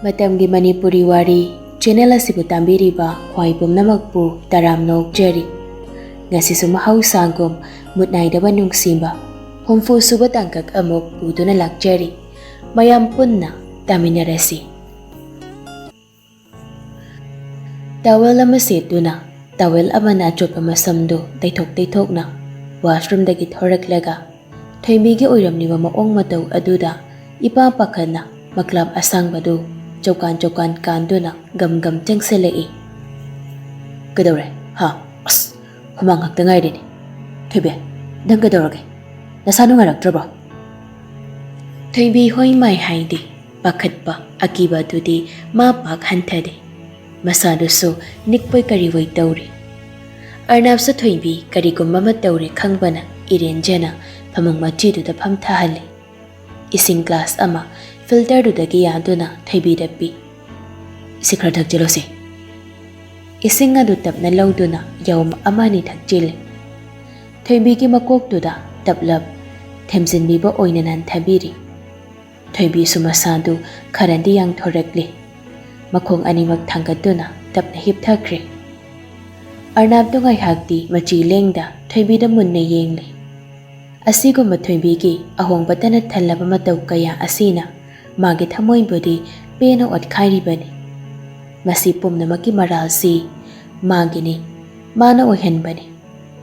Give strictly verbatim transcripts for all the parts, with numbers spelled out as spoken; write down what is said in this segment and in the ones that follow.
ꯃꯇꯝꯒꯤ ꯃꯅꯤꯄꯨꯔꯤ ꯋꯥꯔꯤ ꯆꯦꯅꯦꯜ ꯑꯁꯤꯕꯨ ꯇꯥꯕꯤꯔꯤꯕ ꯈ꯭ꯋꯥꯏ ꯄꯨꯝꯅꯃꯛꯄꯨ ꯇꯔꯥꯝꯅ ꯑꯣꯛꯆꯔꯤ꯫ ꯉꯁꯤꯁꯨ ꯃꯍꯧꯁꯥꯒꯨꯝ ꯃꯨꯠ ꯅꯥꯏꯗꯕ ꯅꯨꯡꯁꯤꯕ ꯍꯨꯝꯐꯨ ꯁꯨꯕ ꯇꯥꯡꯀꯛ ꯑꯃꯨꯛ ꯄꯨꯗꯨꯅ ꯂꯥꯛꯆꯔꯤ꯫ ꯃꯌꯥꯝ ꯄꯨꯟꯅ ꯇꯥꯃꯤꯟꯅꯔꯁꯤ꯫ ꯇꯥꯋꯦꯜ ꯑꯃ ꯁꯦꯠꯇꯨꯅ ꯇꯥꯋꯦꯜ ꯑꯃꯅ ꯑꯆꯣꯠꯄ ꯃꯁꯝꯗꯨ ꯇꯩꯊꯣꯛ ꯇꯩꯊꯣꯛꯅ ꯋꯥꯁꯔꯨꯝꯗꯒꯤ ꯊꯣꯔꯛꯂꯒ ꯊꯣꯏꯕꯤꯒꯤ ꯑꯣꯏꯔꯝꯂꯤꯕ ꯃꯑꯣꯡ ꯃꯇꯧ ꯑꯗꯨꯗ ꯏꯄꯥ ꯄꯥꯈꯠꯅ ꯃꯀ꯭ꯂꯥꯞ ꯑꯁꯥꯡꯕꯗꯨ ꯆꯧꯀꯥꯟ ꯆꯧꯀꯥꯟ ꯀꯥꯟꯗꯨꯅ ꯒꯝ ꯒꯝ ꯆꯪꯁꯤꯜꯂꯛꯏ꯫ "ꯀꯩꯗꯧꯔꯦ? ꯍꯥ? ꯑꯁ, ꯍꯨꯃꯥꯡ ꯉꯥꯛꯇ ꯉꯥꯏꯔꯦꯅꯦ꯫ ꯊꯣꯏꯕꯤ, ꯅꯪ ꯀꯩꯗꯧꯔꯒꯦ? ꯅꯁꯥ ꯅꯨꯡꯉꯥꯏꯔꯛꯇ꯭ꯔꯕꯣ?" ꯊꯣꯏꯕꯤ ꯍꯣꯏ ꯃꯥꯏ ꯍꯥꯏꯗꯦ꯫ ꯄꯥꯈꯠꯄ, ꯑꯀꯤꯕ ꯑꯗꯨꯗꯤ ꯃꯥ ꯄꯥꯛ ꯍꯟꯊꯗꯦ꯫ ꯃꯁꯥꯗꯨꯁꯨ ꯅꯤꯛꯄꯣꯏ ꯀꯔꯤꯑꯣꯏ ꯇꯧꯔꯤ꯫ ꯑꯔꯅꯥꯞꯁꯨ ꯊꯣꯏꯕꯤ ꯀꯔꯤꯒꯨꯝꯕ ꯑꯃ ꯇꯧꯔꯦ ꯈꯪꯕꯅ ꯏꯔꯦꯟꯖꯅ ꯐꯃꯨꯡ ꯃꯆꯤꯗꯨꯗ ꯐꯝꯊꯍꯜꯂꯤ꯫ ꯏꯁꯤꯡ ꯒ꯭ꯂꯥꯁ ꯑꯃ ꯐꯤꯜꯇꯔꯗꯨꯗꯒꯤ ꯌꯥꯗꯨꯅ ꯊꯣꯏꯕꯤꯗ ꯄꯤ꯫ "ꯁꯤ ꯈꯔ ꯊꯛꯆꯤꯜꯂꯣꯁꯦ꯫" ꯏꯁꯤꯡ ꯑꯗꯨ ꯇꯞꯅ ꯂꯧꯗꯨꯅ ꯌꯥꯎꯝ ꯑꯃ ꯑꯅꯤ ꯊꯛꯆꯤꯜꯂꯤ꯫ ꯊꯣꯏꯕꯤꯒꯤ ꯃꯀꯣꯛꯇꯨꯗ ꯇꯞꯂꯞ ꯊꯦꯝꯖꯤꯟꯕꯤꯕ ꯑꯣꯏꯅ ꯅꯥꯟꯊꯕꯤꯔꯤ꯫ ꯊꯣꯏꯕꯤꯁꯨ ꯃꯁꯥꯗꯨ ꯈꯔꯗꯤ ꯌꯥꯡꯊꯣꯔꯛꯂꯤ꯫ ꯃꯈꯣꯡ ꯑꯅꯤꯃꯛ ꯊꯥꯡꯒꯠꯇꯨꯅ ꯇꯞꯅ ꯍꯤꯞꯊꯈ꯭ꯔꯦ꯫ ꯑꯔꯅꯥꯞꯇꯨ ꯉꯥꯏꯍꯥꯛꯇꯤ ꯃꯆꯤ ꯂꯦꯡꯗ ꯊꯣꯏꯕꯤꯗ ꯃꯨꯟꯅ ꯌꯦꯡꯂꯤ꯫ ꯑꯁꯤꯒꯨꯝꯕ ꯊꯣꯏꯕꯤꯒꯤ ꯑꯍꯣꯡꯕꯇꯅ ꯊꯜꯂꯕ ꯃꯇꯧ ꯀꯌꯥ ꯑꯁꯤꯅ ꯃꯥꯒꯤ ꯊꯃꯣꯏꯕꯨꯗꯤ ꯄꯦꯟꯅ ꯑꯣꯠꯈꯥꯏꯔꯤꯕꯅꯤ꯫ ꯃꯁꯤ ꯄꯨꯝꯅꯃꯛꯀꯤ ꯃꯔꯥꯜꯁꯤ ꯃꯥꯒꯤꯅꯤ, ꯃꯥꯅ ꯑꯣꯏꯍꯟꯕꯅꯤ꯫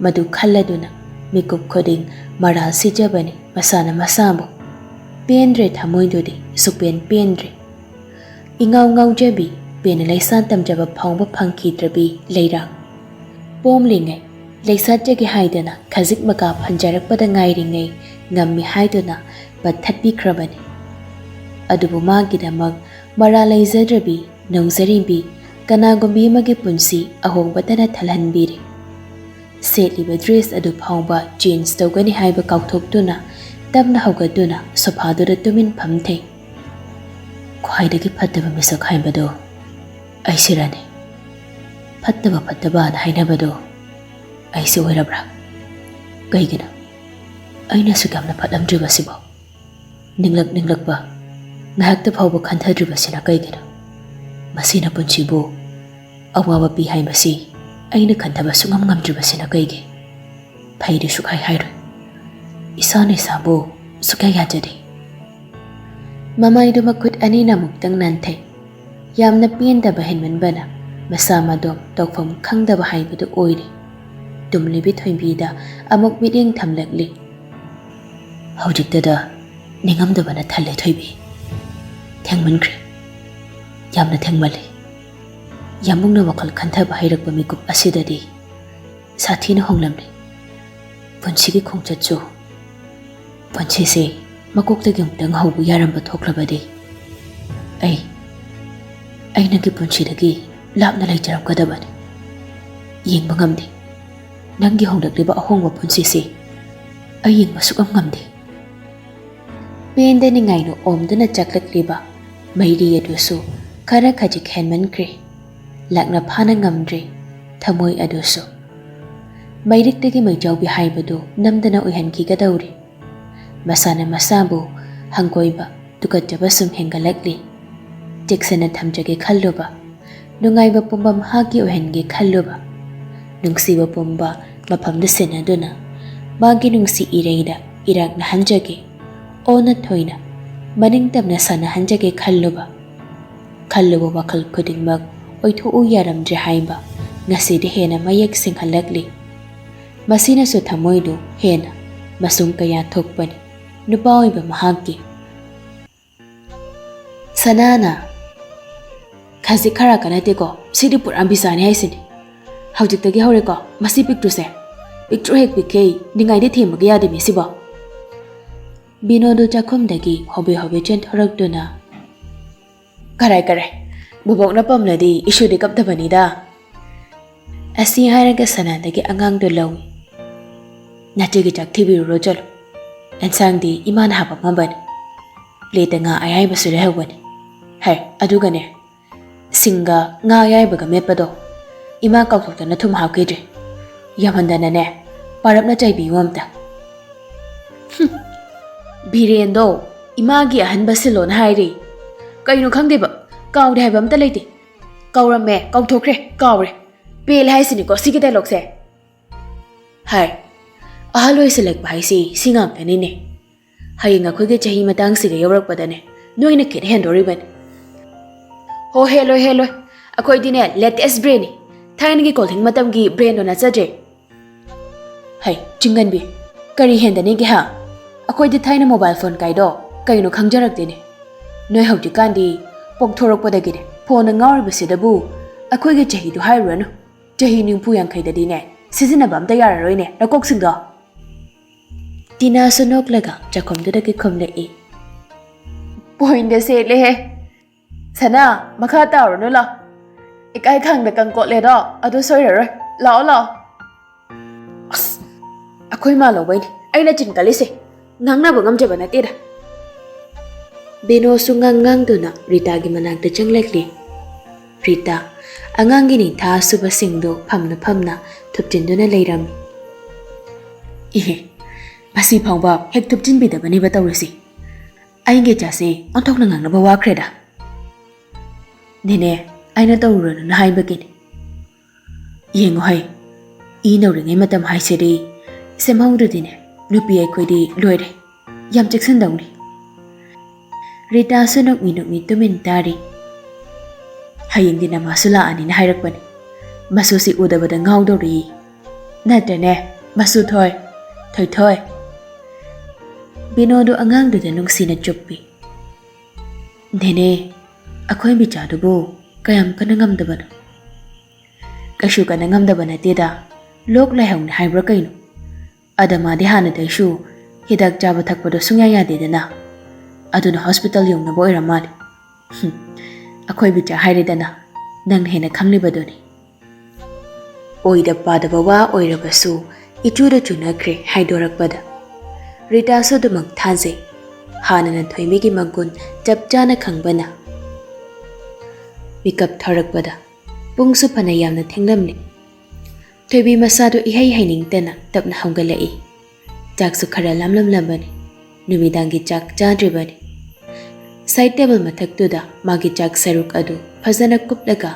ꯃꯗꯨ ꯈꯜꯂꯗꯨꯅ ꯃꯤꯀꯨꯞ ꯈꯨꯗꯤꯡ ꯃꯔꯥꯜ ꯁꯤꯖꯕꯅꯤ ꯃꯁꯥꯅ ꯃꯁꯥꯕꯨ꯫ ꯄꯦꯟꯗ꯭ꯔꯦ ꯊꯃꯣꯏꯗꯨꯗꯤ, ꯁꯨꯛꯄꯦꯟ ꯄꯦꯟꯗ꯭ꯔꯦ꯫ ꯏꯉꯥꯎ ꯉꯥꯎꯖꯕꯤ, ꯄꯦꯟꯅ ꯂꯩꯁꯥ ꯇꯝꯖꯕ ꯐꯥꯎꯕ ꯐꯪꯈꯤꯗ꯭ꯔꯕꯤ ꯂꯩꯔꯥꯡ꯫ ꯄꯣꯝꯂꯤꯉꯩ, ꯂꯩꯁꯥꯠꯆꯒꯦ ꯍꯥꯏꯗꯅ ꯈꯖꯤꯛ ꯃꯀꯥ ꯐꯟꯖꯔꯛꯄꯗ ꯉꯥꯏꯔꯤꯉꯩ ꯉꯝꯃꯤ ꯍꯥꯏꯗꯨꯅ ꯄꯠꯊꯠꯄꯤꯈ꯭ꯔꯕꯅꯤ꯫ ꯑꯗꯨꯕꯨ ꯃꯥꯒꯤꯗꯃꯛ ꯃꯔꯥ ꯂꯩꯖꯗ꯭ꯔꯕꯤ, ꯅꯧꯖꯔꯤꯕꯤ, ꯀꯅꯥꯒꯨꯝꯕꯤ ꯑꯃꯒꯤ ꯄꯨꯟꯁꯤ ꯑꯍꯣꯡꯕꯇꯅ ꯊꯜꯍꯟꯕꯤꯔꯦ꯫ ꯁꯦꯠꯂꯤꯕ ꯗ꯭ꯔꯦꯁ ꯑꯗꯨ ꯐꯥꯎꯕ ꯆꯦꯟꯖ ꯇꯧꯒꯅꯤ ꯍꯥꯏꯕ ꯀꯥꯎꯊꯣꯛꯇꯨꯅ ꯇꯞꯅ ꯍꯧꯒꯠꯇꯨꯅ ꯁꯣꯐꯥꯗꯨꯗ ꯇꯨꯃꯤꯟ ꯐꯝꯊꯩ꯫ ꯈ꯭ꯋꯥꯏꯗꯒꯤ ꯐꯠꯇꯕ ꯃꯤꯁꯛ ꯍꯥꯏꯕꯗꯣ ꯑꯩꯁꯤꯔꯅꯤ? ꯐꯠꯇꯕ ꯐꯠꯇꯕꯅ ꯍꯥꯏꯅꯕꯗꯣ ꯑꯩꯁꯤ ꯑꯣꯏꯔꯕ꯭ꯔꯥ? ꯀꯩꯒꯤꯅꯣ ꯑꯩꯅ ꯑꯁꯨꯛ ꯌꯥꯝꯅ ꯐꯠꯂꯝꯗ꯭ꯔꯤꯕꯁꯤꯕꯣ? ꯅꯤꯡꯂꯛ ꯅꯤꯡꯂꯛꯄ ꯉꯥꯏꯍꯥꯛꯇ ꯐꯥꯎꯕ ꯈꯟꯊꯗ꯭ꯔꯤꯕꯁꯤꯅ ꯀꯩꯒꯤꯅꯣ? ꯃꯁꯤꯅ ꯄꯨꯟꯁꯤꯕꯨ ꯑꯋꯥꯕ ꯄꯤ ꯍꯥꯏꯕꯁꯤ ꯑꯩꯅ ꯈꯟꯊꯕ ꯁꯨꯡꯉꯝ ꯉꯝꯗ꯭ꯔꯤꯕꯁꯤꯅ ꯀꯩꯒꯤ? ꯐꯩꯗꯤ ꯁꯨꯛꯍꯥꯏ ꯍꯥꯏꯔꯣꯏ꯫ ꯏꯁꯥꯅ ꯏꯁꯥꯕꯨ ꯁꯨꯛꯌꯥ ꯌꯥꯖꯗꯦ꯫ ꯃꯃꯥꯏꯗꯨ ꯃꯈꯨꯠ ꯑꯅꯤꯅ ꯑꯃꯨꯛꯇꯪ ꯅꯥꯟꯊꯩ꯫ ꯌꯥꯝꯅ ꯄꯦꯟꯗꯕ ꯍꯦꯟꯃꯟꯕꯅ ꯃꯁꯥ ꯃꯗꯣꯝ ꯇꯧꯐꯝ ꯈꯪꯗꯕ ꯍꯥꯏꯕꯗꯨ ꯑꯣꯏꯔꯦ꯫ ꯇꯨꯝꯂꯤꯕꯤ ꯊꯣꯏꯕꯤꯗ ꯑꯃꯨꯛ ꯃꯤꯠꯌꯦꯡ ꯊꯝꯂꯛꯂꯤ꯫ ꯍꯧꯖꯤꯛꯇꯗ ꯅꯤꯡꯉꯝꯗꯕꯅ ꯊꯜꯂꯦ ꯊꯣꯏꯕꯤ꯫ ꯊꯦꯡꯃꯟꯈ꯭ꯔꯦ꯫ ꯌꯥꯝꯅ ꯊꯦꯡꯃꯜꯂꯦ꯫ ꯌꯥꯝꯕꯨꯡꯅ ꯋꯥꯈꯜ ꯈꯟꯊꯕ ꯍꯩꯔꯛꯄ ꯃꯤꯀꯨꯞ ꯑꯁꯤꯗꯗꯤ ꯁꯥꯊꯤꯅ ꯍꯣꯡꯂꯝꯂꯦ꯫ ꯄꯨꯟꯁꯤꯒꯤ ꯈꯣꯡꯆꯠꯁꯨ, ꯄꯨꯟꯁꯤꯁꯦ ꯃꯀꯣꯛꯇꯒꯤ ꯑꯃꯨꯛꯇꯪ ꯍꯧꯕ ꯌꯥꯔꯝꯕ ꯊꯣꯛꯂꯕꯗꯤ ꯑꯩ, ꯑꯩ ꯅꯪꯒꯤ ꯄꯨꯟꯁꯤꯗꯒꯤ ꯂꯥꯞꯅ ꯂꯩꯖꯔꯝꯒꯗꯕꯅꯤ꯫ ꯌꯦꯡꯕ ꯉꯝꯗꯦ꯫ ꯅꯪꯒꯤ ꯍꯣꯡꯂꯛꯂꯤꯕ ꯑꯍꯣꯡꯕ ꯄꯨꯟꯁꯤꯁꯦ ꯑꯩ ꯌꯦꯡꯕ ꯁꯨꯛꯉꯝ ꯉꯝꯗꯦ꯫ ꯄꯦꯟꯗ ꯅꯤꯡꯉꯥꯏꯅ ꯑꯣꯝꯗꯨꯅ ꯆꯥꯛꯂꯛꯂꯤꯕ ꯃꯩꯔꯤ ꯑꯗꯨꯁꯨ ꯈꯔ ꯈꯖꯤꯛ ꯍꯦꯟꯃꯟꯈ꯭ꯔꯦ꯫ ꯂꯥꯛꯅ ꯐꯥꯅ ꯉꯝꯗ꯭ꯔꯦ ꯊꯃꯣꯏ ꯑꯗꯨꯁꯨ꯫ ꯃꯩꯔꯤꯛꯇꯒꯤ ꯃꯩꯖꯥꯎꯕꯤ ꯍꯥꯏꯕꯗꯨ ꯅꯝꯗꯅ ꯑꯣꯏꯍꯟꯈꯤꯒꯗꯧꯔꯦ꯫ ꯃꯁꯥꯅ ꯃꯁꯥꯕꯨ ꯍꯪꯒꯣꯏꯕ, ꯇꯨꯀꯠꯆꯕ ꯁꯨꯝ ꯍꯦꯟꯒꯠꯂꯛꯂꯤ꯫ ꯆꯦꯛꯁꯤꯟꯅ ꯊꯝꯖꯒꯦ ꯈꯜꯂꯨꯕ, ꯅꯨꯡꯉꯥꯏꯕ ꯄꯨꯝꯕ ꯃꯍꯥꯛꯀꯤ ꯑꯣꯏꯍꯟꯒꯦ ꯈꯜꯂꯨꯕ, ꯅꯨꯡꯁꯤꯕ ꯄꯨꯝꯕ ꯃꯐꯝꯗ ꯁꯦꯟꯅꯗꯨꯅ ꯃꯥꯒꯤ ꯅꯨꯡꯁꯤ ꯏꯔꯩꯗ ꯏꯔꯥꯛꯅꯍꯟꯖꯒꯦ꯫ ꯑꯣꯟꯅ ꯊꯣꯏꯅ ꯃꯅꯤꯡ ꯇꯝꯅ ꯁꯥꯟꯅꯍꯟꯖꯒꯦ ꯈꯜꯂꯨꯕ, ꯈꯜꯂꯨꯕ ꯋꯥꯈꯜ ꯈꯨꯗꯤꯡꯃꯛ ꯑꯣꯏꯊꯣꯛꯎ ꯌꯥꯔꯝꯗ꯭ꯔꯦ ꯍꯥꯏꯕ ꯉꯁꯤꯗꯤ ꯍꯦꯟꯅ ꯃꯌꯦꯛ ꯁꯦꯡꯍꯜꯂꯛꯂꯤ꯫ ꯃꯁꯤꯅꯁꯨ ꯊꯃꯣꯏꯗꯨ ꯍꯦꯟꯅ ꯃꯁꯨꯡ ꯀꯌꯥ ꯊꯣꯛꯄꯅꯤ꯫ ꯅꯨꯄꯥ ꯑꯣꯏꯕ ꯃꯍꯥꯛꯀꯤ꯫ ꯁꯅꯥꯅ, "ꯈꯖꯤꯛ ꯈꯔ ꯀ ꯅꯠꯇꯦꯀꯣ, ꯁꯤꯗꯤ ꯄꯨꯔꯥ ꯕꯤꯖꯥꯅꯤ ꯍꯥꯏꯁꯤꯅꯤ꯫ ꯍꯧꯖꯤꯛꯇꯒꯤ ꯍꯧꯔꯦꯀꯣ, ꯃꯁꯤ ꯄꯤꯛꯇ꯭ꯔꯨꯁꯦ꯫ ꯄꯤꯛꯇ꯭ꯔꯨ ꯍꯦꯛ ꯄꯤꯛꯈꯩ ꯅꯤꯡꯉꯥꯏꯗꯤ ꯊꯦꯝꯕꯒ ꯌꯥꯗꯦ ꯃꯤꯁꯤꯕꯣ꯫" ꯕꯤꯅꯣꯗꯨ ꯆꯥꯛꯈꯨꯝꯗꯒꯤ ꯍꯣꯕꯦ ꯍꯣꯕꯦ ꯆꯦꯟꯊꯣꯔꯛꯇꯨꯅ, "ꯀꯔꯥꯏ ꯀꯔꯥꯏ, ꯕꯣꯕꯣꯛꯅ ꯄꯝꯂꯗꯤ ꯏꯁꯨꯗꯤ ꯀꯞꯇꯕꯅꯤꯗ꯫" ꯑꯁꯤ ꯍꯥꯏꯔꯒ ꯁꯅꯥꯗꯒꯤ ꯑꯉꯥꯡꯗꯨ ꯂꯧꯏ꯫ "ꯅꯆꯦꯒꯤ ꯆꯥꯛ ꯊꯤꯕꯤꯔꯨꯔꯣ ꯆꯠꯂꯣ꯫ ꯑꯦꯟꯁꯥꯡꯗꯤ ꯏꯃꯥꯅ ꯍꯥꯄꯝꯃꯕꯅꯤ꯫ ꯄ꯭ꯂꯦꯠꯇ ꯉꯥ ꯑꯌꯥꯏꯕꯁꯨ ꯂꯩꯍꯧꯕꯅꯤ꯫ ꯍꯥꯏ, ꯑꯗꯨꯒꯅꯦ, ꯁꯤꯡꯒ ꯉꯥ ꯑꯌꯥꯏꯕꯒ ꯃꯦꯠꯄꯗꯣ ꯏꯃꯥ ꯀꯥꯎꯊꯣꯛꯇꯅ ꯊꯨꯝ ꯍꯥꯞꯈꯤꯗ꯭ꯔꯦ꯫ ꯌꯥꯝꯃꯟꯗꯅꯅꯦ, ꯄꯥꯔꯞꯅ ꯆꯥꯏꯕꯤꯌꯨ ꯑꯝꯇ꯫" ꯍꯨꯝ, ꯕꯤꯔꯦꯟꯗꯣ, ꯏꯃꯥꯒꯤ ꯑꯍꯟꯕ ꯁꯤꯜꯂꯣꯅ ꯍꯥꯏꯔꯤ꯫ ꯀꯩꯅꯣ ꯈꯪꯗꯦꯕ, ꯀꯥꯎꯗꯦ ꯍꯥꯏꯕ ꯑꯝꯇ ꯂꯩꯇꯦ꯫ ꯀꯧꯔꯝꯃꯦ, ꯀꯧꯊꯣꯛꯈ꯭ꯔꯦ, ꯀꯥꯎꯔꯦ꯫ ꯄꯦꯜꯂꯦ ꯍꯥꯏꯁꯤꯅꯤꯀꯣ ꯁꯤꯒꯤ ꯗꯥꯏꯂꯣꯛꯁꯦ꯫ ꯍꯥꯏ, ꯑꯍꯜ ꯑꯣꯏꯁꯤꯜꯂꯛꯄ ꯍꯥꯏꯁꯤ ꯁꯤ ꯉꯥꯛꯇꯅꯤꯅꯦ꯫ ꯍꯌꯦꯡ ꯑꯩꯈꯣꯏꯒꯤ ꯆꯍꯤ ꯃꯇꯥꯡꯁꯤꯒ ꯌꯧꯔꯛꯄꯗꯅꯦ, ꯅꯣꯏꯅ ꯈꯤꯠ ꯍꯦꯟꯗꯣꯔꯤꯕꯅꯤ꯫ ꯍꯣ, ꯍꯦꯜꯂꯣꯏ, ꯍꯦꯜꯂꯣꯏ꯫ ꯑꯩꯈꯣꯏꯗꯤꯅꯦ latest brainꯅꯤ꯫ ꯊꯥꯏꯅꯒꯤ ꯀꯣꯜꯊꯤꯡ ꯃꯇꯝꯒꯤ brainꯗꯣ ꯅꯠꯆꯗ꯭ꯔꯦ꯫ ꯍꯩ, ꯆꯤꯡꯒꯟꯕꯤ, ꯀꯔꯤ ꯍꯦꯟꯗꯅꯤꯒꯦ ꯍꯥ? ꯑꯩꯈꯣꯏꯗꯤ ꯊꯥꯏꯅ mobile phone ꯀꯥꯏꯗꯣ ꯀꯩꯅꯣ ꯈꯪꯖꯔꯛꯇꯦꯅꯦ꯫ ꯅꯣꯏ ꯍꯧꯖꯤꯛꯀꯥꯟꯗꯤ ꯄꯣꯛꯊꯣꯔꯛꯄꯗꯒꯤꯅꯦ phoneꯅ ꯉꯥꯎꯔꯤꯕꯁꯤꯗꯕꯨ ꯑꯩꯈꯣꯏꯒꯤ ꯆꯍꯤꯗꯨ ꯍꯥꯏꯔꯨꯔꯅꯨ꯫ ꯆꯍꯤ ꯅꯤꯐꯨ ꯌꯥꯡꯈꯩꯗꯗꯤꯅꯦ ꯁꯤꯖꯤꯟꯅꯕ ꯑꯝꯇ ꯌꯥꯔꯔꯣꯏꯅꯦ ꯅꯀꯣꯛꯁꯤꯡꯗꯣ꯫ ꯇꯤꯅꯥꯁꯨ ꯅꯣꯛꯂꯒ ꯆꯥꯛꯈꯨꯝꯗꯨꯗꯒꯤ ꯈꯨꯝꯂꯛꯏ꯫ Pointꯗ ꯁꯦꯠꯂꯦꯍꯦ꯫ ꯁꯅꯥ, ꯃꯈꯥ ꯇꯥꯔꯨꯅꯨ ꯂꯥꯎ꯫ ꯏꯀꯥꯏ ꯈꯪꯗ ꯀꯪꯀꯣꯠꯂꯦꯗꯣ, ꯑꯗꯨ ꯁꯣꯏꯔꯔꯣꯏ꯫ ꯂꯥꯛꯑꯣ, ꯂꯥꯛꯑꯣ꯫ ꯑꯁ, ꯑꯩꯈꯣꯏ ꯃꯥ ꯂꯧꯕꯩꯅꯤ ꯑꯩꯅ ꯆꯤꯟ ꯀꯜꯂꯤꯁꯦ꯫ ꯉꯥꯡꯅꯕ ꯉꯝꯖꯕ ꯅꯠꯇꯦꯗ꯫ ꯕꯦꯅꯣꯁꯨ ꯉꯥꯡ ꯉꯥꯡꯗꯨꯅ ꯔꯤꯇꯥꯒꯤ ꯃꯅꯥꯛꯇ ꯆꯪꯂꯛꯂꯤ꯫ ꯔꯤꯇꯥ, ꯑꯉꯥꯡꯒꯤ ꯅꯤꯡꯊꯥ ꯁꯨꯕꯁꯤꯡꯗꯨ ꯐꯝꯅ ꯐꯝꯅ ꯊꯨꯞꯆꯤꯟꯗꯨꯅ ꯂꯩꯔꯝꯃꯤ꯫ ꯏꯍꯦ, ꯃꯁꯤ ꯐꯥꯎꯕ ꯍꯦꯛ ꯊꯨꯞꯆꯤꯟꯕꯤꯗꯕꯅꯦꯕ ꯇꯧꯔꯤꯁꯤ꯫ ꯑꯩꯒꯤ ꯏꯆꯥꯁꯦ ꯑꯣꯟꯊꯣꯛꯅ ꯉꯥꯡꯅꯕ ꯋꯥꯈ꯭ꯔꯦꯗ꯫ ꯅꯦꯅꯦ, ꯑꯩꯅ ꯇꯧꯔꯨꯔꯅꯨꯅ ꯍꯥꯏꯕꯒꯤꯅꯤ꯫ ꯌꯦꯡꯉꯨ ꯍꯩ, ꯏ ꯅꯧꯔꯤꯉꯩ ꯃꯇꯝ ꯍꯥꯏꯁꯤꯗꯤ ꯁꯦꯝꯍꯧꯗ꯭ꯔꯗꯤꯅꯦ, ꯅꯨꯄꯤ ꯑꯩꯈꯣꯏꯗꯤ ꯂꯣꯏꯔꯦ, ꯌꯥꯝ ꯆꯦꯛꯁꯤꯟꯗꯧꯅꯤ꯫ ꯔꯤꯇꯥꯁꯨ ꯅꯣꯛꯃꯤ ꯅꯣꯛꯃꯤ ꯇꯨꯃꯤꯟ ꯇꯥꯔꯤ꯫ ꯍꯌꯦꯡꯗꯤ ꯅꯃꯥꯁꯨ ꯂꯥꯛꯑꯅꯤꯅ ꯍꯥꯏꯔꯛꯄꯅꯤ꯫ ꯃꯁꯨꯁꯤ ꯎꯗꯕꯗ ꯉꯥꯎꯗꯧꯔꯤ꯫ ꯅꯠꯇ꯭ꯔꯅꯦ, ꯃꯁꯨ ꯊꯣꯏ, ꯊꯣꯏꯊꯣꯏ꯫ ꯕꯤꯅꯣꯗꯨ ꯑꯉꯥꯡꯗꯨꯗ ꯅꯨꯡꯁꯤꯅ ꯆꯨꯞꯄꯤ꯫ ꯅꯦꯅꯦ, ꯑꯩꯈꯣꯏ ꯕꯤꯆꯥꯗꯨꯕꯨ ꯀꯌꯥꯝ ꯀꯟꯅ ꯉꯝꯗꯕꯅꯣ? ꯀꯩꯁꯨ ꯀꯟꯅ ꯉꯝꯗꯕ ꯅꯠꯇꯦꯗ, ꯂꯣꯛ ꯂꯥꯏꯍꯧꯅꯤ ꯍꯥꯏꯕ꯭ꯔꯥ ꯀꯩꯅꯣ? ꯑꯗ ꯃꯥꯗꯤ ꯍꯥꯟꯅꯗꯩꯁꯨ ꯍꯤꯗꯥꯛ ꯆꯥꯕ ꯊꯛꯄꯗꯣ ꯁꯨꯡꯌꯥ ꯌꯥꯗꯦꯗꯅ꯫ ꯑꯗꯨꯅ hospital ꯌꯧꯅꯕ ꯑꯣꯏꯔ ꯃꯥꯜꯂꯦ꯫ ꯍꯨꯝ, ꯑꯩꯈꯣꯏ ꯕꯤꯆꯥ ꯍꯥꯏꯔꯦꯗꯅ, ꯅꯪꯅ ꯍꯦꯟꯅ ꯈꯪꯂꯤꯕꯗꯨꯅꯤ꯫ ꯑꯣꯏꯗ ꯄꯥꯗꯕ ꯋꯥ ꯑꯣꯏꯔꯕꯁꯨ ꯏꯆꯨꯗ ꯆꯨꯅꯈ꯭ꯔꯦ ꯍꯥꯏꯗꯣꯔꯛꯄꯗ꯫ ꯔꯤꯇꯥꯁꯨ ꯑꯗꯨꯃꯛ ꯊꯥꯖꯩ꯫ ꯍꯥꯟꯅꯅ ꯊꯣꯏꯃꯤꯒꯤ ꯃꯒꯨꯟ ꯆꯞ ꯆꯥꯅ ꯈꯪꯕꯅ꯫ ꯃꯤꯀꯞ ꯊꯣꯔꯛꯄꯗ ꯄꯨꯡꯁꯨ ꯐꯅ ꯌꯥꯝꯅ ꯊꯦꯡꯂꯝꯂꯦ꯫ ꯊꯣꯏꯕꯤ ꯃꯁꯥꯗꯨ ꯏꯍꯩ ꯍꯩꯅꯤꯡꯇꯅ ꯇꯞꯅ ꯍꯧꯒꯠꯂꯛꯏ꯫ ꯆꯥꯛꯁꯨ ꯈꯔ ꯂꯥꯝꯂꯝꯂꯕꯅꯤ꯫ ꯅꯨꯃꯤꯗꯥꯡꯒꯤ ꯆꯥꯛ ꯆꯥꯗ꯭ꯔꯤꯕꯅꯤ꯫ ꯁꯥꯏꯗ ꯇꯦꯕꯜ ꯃꯊꯛꯇꯨꯗ ꯃꯥꯒꯤ ꯆꯥꯛ ꯁꯔꯨꯛ ꯑꯗꯨ ꯐꯖꯅ ꯀꯨꯞꯂꯒ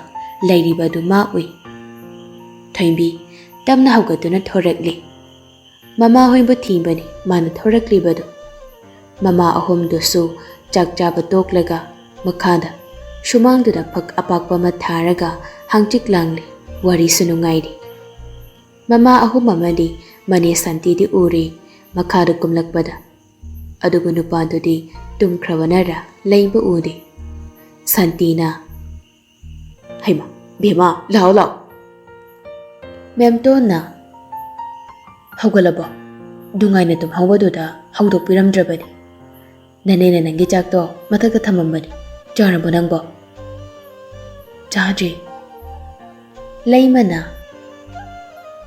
ꯂꯩꯔꯤꯕ ꯑꯗꯨ ꯃꯥ ꯎꯏ꯫ ꯊꯣꯏꯕꯤ ꯇꯞꯅ ꯍꯧꯒꯠꯇꯨꯅ ꯊꯣꯔꯛꯂꯤ꯫ ꯃꯃꯥ ꯍꯣꯏꯕꯨ ꯊꯤꯕꯅꯤ ꯃꯥꯅ ꯊꯣꯔꯛꯂꯤꯕꯗꯨ꯫ ꯃꯃꯥ ꯑꯍꯨꯝꯗꯨꯁꯨ ꯆꯥꯛ ꯆꯥꯕ ꯇꯣꯛꯂꯒ ꯃꯈꯥꯗ ꯁꯨꯃꯥꯡꯗꯨꯗ ꯐꯛ ꯑꯄꯥꯛꯄ ꯑꯃ ꯊꯥꯔꯒ ꯍꯥꯡꯆꯤꯛ ꯂꯥꯡꯂꯤ, ꯋꯥꯔꯤꯁꯨ ꯅꯨꯡꯉꯥꯏꯔꯤ꯫ ꯃꯃꯥ ꯑꯍꯨꯝ ꯑꯃꯗꯤ ꯃꯅꯦ ꯁꯥꯟꯇꯤꯗꯤ ꯎꯔꯤ ꯃꯈꯥꯗ ꯀꯨꯝꯂꯛꯄꯗ꯫ ꯑꯗꯨꯕꯨ ꯅꯨꯄꯥꯗꯨꯗꯤ ꯇꯨꯝꯈ꯭ꯔꯕꯅꯔ ꯂꯩꯕ ꯎꯗꯦ꯫ ꯁꯥꯟꯇꯤꯅ, "ꯍꯩꯃꯥ, ꯕꯦꯝꯃ, ꯂꯥꯛꯑꯣ, ꯂꯥꯛꯑꯣ꯫" ꯃꯦꯝꯇꯣꯟꯅ, "ꯍꯧꯒꯠꯂꯕꯣ? ꯅꯨꯡꯉꯥꯏꯅ ꯇꯨꯝꯍꯧꯕꯗꯨꯗ ꯍꯧꯗꯣꯛꯄꯤꯔꯝꯗ꯭ꯔꯕꯅꯤ꯫ ꯅꯅꯦꯅ ꯅꯪꯒꯤ ꯆꯥꯛꯇꯣ ꯃꯊꯛꯇ ꯊꯝꯃꯝꯕꯅꯤ꯫ ꯆꯥꯔꯕꯣ ꯅꯪꯕꯣ?" "ꯆꯥꯗ꯭ꯔꯤ꯫" ꯂꯩꯃꯅ,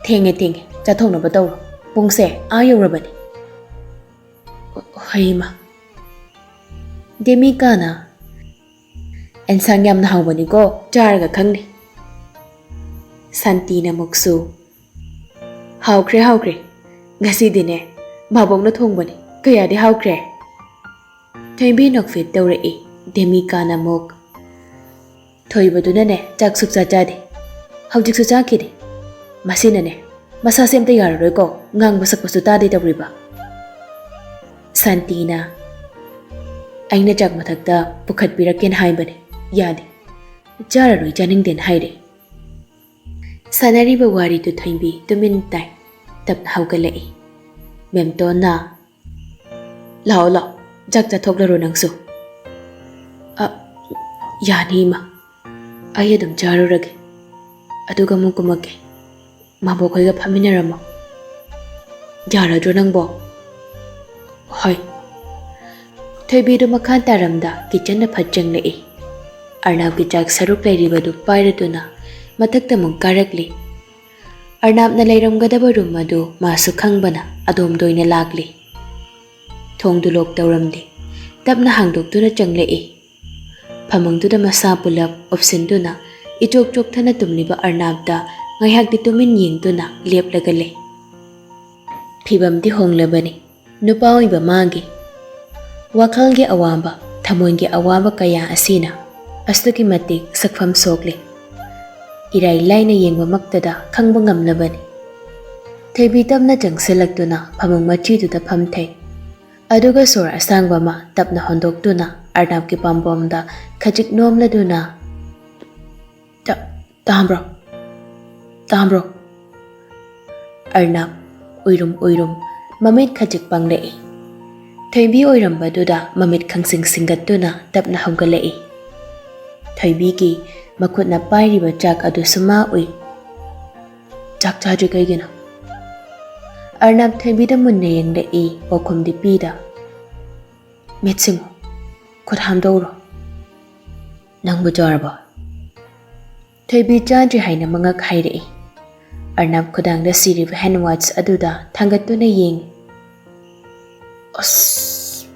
"ꯊꯦꯡꯉꯦ, ꯊꯦꯡꯉꯦ, ꯆꯥꯊꯣꯛꯅꯕ ꯇꯧꯔꯣ꯫ ꯄꯨꯡꯁꯦ ꯑꯥ ꯌꯧꯔꯕꯅꯤ꯫" "ꯍꯩꯃꯥ꯫" ꯗꯦꯃꯤꯀꯥꯅ, "ꯑꯦꯟꯁꯥꯡ ꯌꯥꯝꯅ ꯍꯥꯎꯕꯅꯤꯀꯣ, ꯆꯥꯔꯒ ꯈꯪꯅꯤ꯫" ꯁꯥꯟꯇꯤꯅ ꯑꯃꯨꯛꯁꯨ, "ꯍꯥꯎꯈ꯭ꯔꯦ, ꯍꯥꯎꯈ꯭ꯔꯦ꯫ ꯉꯁꯤꯗꯤꯅꯦ, ꯃꯥꯕꯣꯛꯅ ꯊꯣꯡꯕꯅꯤ꯫ ꯀꯌꯥꯗꯤ ꯍꯥꯎꯈ꯭ꯔꯦ꯫" ꯊꯣꯏꯕꯤ ꯅꯣꯛꯐꯦꯠ ꯇꯧꯔꯛꯏ꯫ ꯗꯦꯃꯤꯀꯥꯅ ꯑꯃꯨꯛ, "ꯊꯣꯏꯕꯗꯨꯅꯅꯦ, ꯆꯥꯛ ꯁꯨꯛꯆꯥ ꯆꯥꯗꯦ꯫ ꯍꯧꯖꯤꯛꯁꯨ ꯆꯥꯈꯤꯗꯦ꯫ ꯃꯁꯤꯅꯅꯦ, ꯃꯁꯥꯁꯦ ꯑꯝꯇ ꯌꯥꯔꯔꯣꯏꯀꯣ, ꯉꯥꯡꯕ ꯁꯛꯄꯁꯨ ꯇꯥꯗꯦ ꯇꯧꯔꯤꯕ꯫" ꯁꯥꯟꯇꯤꯅ, "ꯑꯩꯅ ꯆꯥꯛ ꯃꯊꯛꯇ ꯄꯨꯈꯠꯄꯤꯔꯛꯀꯦꯅ ꯍꯥꯏꯕꯅꯦ, ꯌꯥꯗꯦ꯫ ꯆꯥꯔꯔꯣꯏ, ꯆꯥꯅꯤꯡꯗꯦꯅ ꯍꯥꯏꯔꯦ꯫" ꯁꯥꯟꯅꯔꯤꯕ ꯋꯥꯔꯤꯗꯨ ꯊꯣꯏꯕꯤ ꯇꯨꯃꯤꯟ ꯇꯥꯏ꯫ ꯇꯞꯅ ꯍꯧꯒꯠꯂꯛꯏ꯫ ꯃꯦꯝꯇꯣꯟꯅ, "ꯂꯥꯛꯑꯣ, ꯂꯥꯛꯑꯣ, ꯆꯥꯛ ꯆꯥꯊꯣꯛꯂꯔꯣ ꯅꯪꯁꯨ꯫" "ꯑ, ꯌꯥꯅꯤ, ꯏꯃꯥ꯫ ꯑꯩ ꯑꯗꯨꯝ ꯆꯥꯔꯨꯔꯒꯦ꯫ ꯑꯗꯨꯒ ꯑꯃꯨꯛ ꯀꯨꯝꯃꯛꯀꯦ꯫ ꯃꯥꯕꯣꯛ ꯈꯣꯏꯒ ꯐꯝꯃꯤꯟꯅꯔꯝꯃꯣ꯫ ꯌꯥꯔꯗ꯭ꯔꯣ ꯅꯪꯕꯣ?" "ꯍꯣꯏ꯫" ꯊꯣꯏꯕꯤꯗꯨ ꯃꯈꯥ ꯇꯥꯔꯝꯗ ꯀꯤꯠꯆꯟꯗ ꯐꯠ ꯆꯪꯂꯛꯏ꯫ ꯑꯔꯅꯥꯞꯀꯤ ꯆꯥꯛ ꯁꯔꯨꯛ ꯂꯩꯔꯤꯕꯗꯨ ꯄꯥꯏꯔꯗꯨꯅ ꯃꯊꯛꯇ ꯑꯃꯨꯛ ꯀꯥꯔꯛꯂꯤ꯫ ꯑꯔꯅꯥꯞꯅ ꯂꯩꯔꯝꯒꯗꯕ ꯔꯨꯝ ꯑꯗꯨ ꯃꯥꯁꯨ ꯈꯪꯕꯅ ꯑꯗꯣꯝꯗ ꯑꯣꯏꯅ ꯂꯥꯛꯂꯤ꯫ ꯊꯣꯡꯗꯨ ꯂꯣꯛ ꯇꯧꯔꯝꯗꯦ꯫ ꯇꯞꯅ ꯍꯥꯡꯗꯣꯛꯇꯨꯅ ꯆꯪꯂꯛꯏ꯫ ꯐꯃꯨꯡꯗꯨꯗ ꯃꯁꯥ ꯄꯨꯂꯞ ꯎꯞꯁꯤꯟꯗꯨꯅ ꯏꯆꯣꯛ ꯆꯣꯛꯊꯅ ꯇꯨꯝꯂꯤꯕ ꯑꯔꯅꯥꯞꯇ ꯉꯥꯏꯍꯥꯛꯇꯤ ꯇꯨꯃꯤꯟ ꯌꯦꯡꯗꯨꯅ ꯂꯦꯞꯂꯒ ꯂꯩ꯫ ꯐꯤꯕꯝꯗꯤ ꯍꯣꯡꯂꯕꯅꯤ꯫ ꯅꯨꯄꯥ ꯑꯣꯏꯕ ꯃꯥꯒꯤ ꯋꯥꯈꯜꯒꯤ ꯑꯋꯥꯕ, ꯊꯃꯣꯏꯒꯤ ꯑꯋꯥꯕ ꯀꯌꯥ ꯑꯁꯤꯅ ꯑꯁꯨꯛꯀꯤ ꯃꯇꯤꯛ ꯁꯛꯐꯝ ꯁꯣꯛꯂꯤ꯫ ꯏꯔꯥꯏ ꯂꯥꯏꯅ ꯌꯦꯡꯕꯃꯛꯇꯗ ꯈꯪꯕ ꯉꯝꯂꯕꯅꯤ꯫ ꯊꯣꯏꯕꯤ ꯇꯞꯅ ꯆꯪꯁꯤꯜꯂꯛꯇꯨꯅ ꯐꯃꯨꯡ ꯃꯆꯤꯗꯨꯗ ꯐꯝꯊꯩ꯫ ꯑꯗꯨꯒ ꯁꯣꯔ ꯑꯁꯥꯡꯕ ꯑꯃ ꯇꯞꯅ ꯍꯣꯟꯗꯣꯛꯇꯨꯅ ꯑꯔꯅꯥꯞꯀꯤ ꯄꯥꯝꯕꯣꯝꯗ ꯈꯖꯤꯛ ꯅꯣꯝꯂꯗꯨꯅ, "ꯇꯥ-, ꯇꯥꯕ꯭ꯔꯣ? ꯇꯥꯕ꯭ꯔꯣ?" ꯑꯔꯅꯥꯞ ꯎꯏꯔꯨꯝ ꯎꯏꯔꯨꯝ ꯃꯃꯤꯠ ꯈꯖꯤꯛ ꯄꯥꯡꯂꯛꯏ꯫ ꯊꯣꯏꯕꯤ ꯑꯣꯏꯔꯝꯕꯗꯨꯗ ꯃꯃꯤꯠ ꯈꯪꯁꯤꯡ ꯁꯤꯡꯒꯠꯇꯨꯅ ꯇꯞꯅ ꯍꯧꯒꯠꯂꯛꯏ꯫ ꯊꯣꯏꯕꯤꯒꯤ ꯃꯈꯨꯠꯅ ꯄꯥꯏꯔꯤꯕ ꯆꯥꯛ ꯑꯗꯨꯁꯨ ꯃꯥ ꯎꯏ꯫ "ꯆꯥꯛ ꯆꯥꯗ꯭ꯔꯤ ꯀꯩꯒꯤꯅꯣ?" ꯑꯔꯅꯥꯞ ꯊꯣꯏꯕꯤꯗ ꯃꯨꯟꯅ ꯌꯦꯡꯂꯛꯏ, ꯄꯥꯎꯈꯨꯝꯗꯤ ꯄꯤꯗ꯫ "ꯃꯤꯠ ꯁꯤꯡꯉꯨ, ꯈꯨꯠ ꯍꯥꯝꯗꯣꯛꯎꯔꯣ꯫ ꯅꯪꯕꯨ ꯆꯥꯔꯕꯣ?" ꯊꯣꯏꯕꯤ ꯆꯥꯗ꯭ꯔꯤ ꯍꯥꯏꯅ ꯃꯉꯛ ꯍꯥꯏꯔꯛꯏ꯫ ꯑꯔꯅꯥꯞ ꯈꯨꯗꯥꯡꯗ ꯁꯤꯔꯤꯕ ꯍꯦꯟ ꯋꯥꯁ ꯑꯗꯨꯗ ꯊꯥꯡꯒꯠꯇꯨꯅ ꯌꯦꯡꯏ꯫ "ꯑꯁ,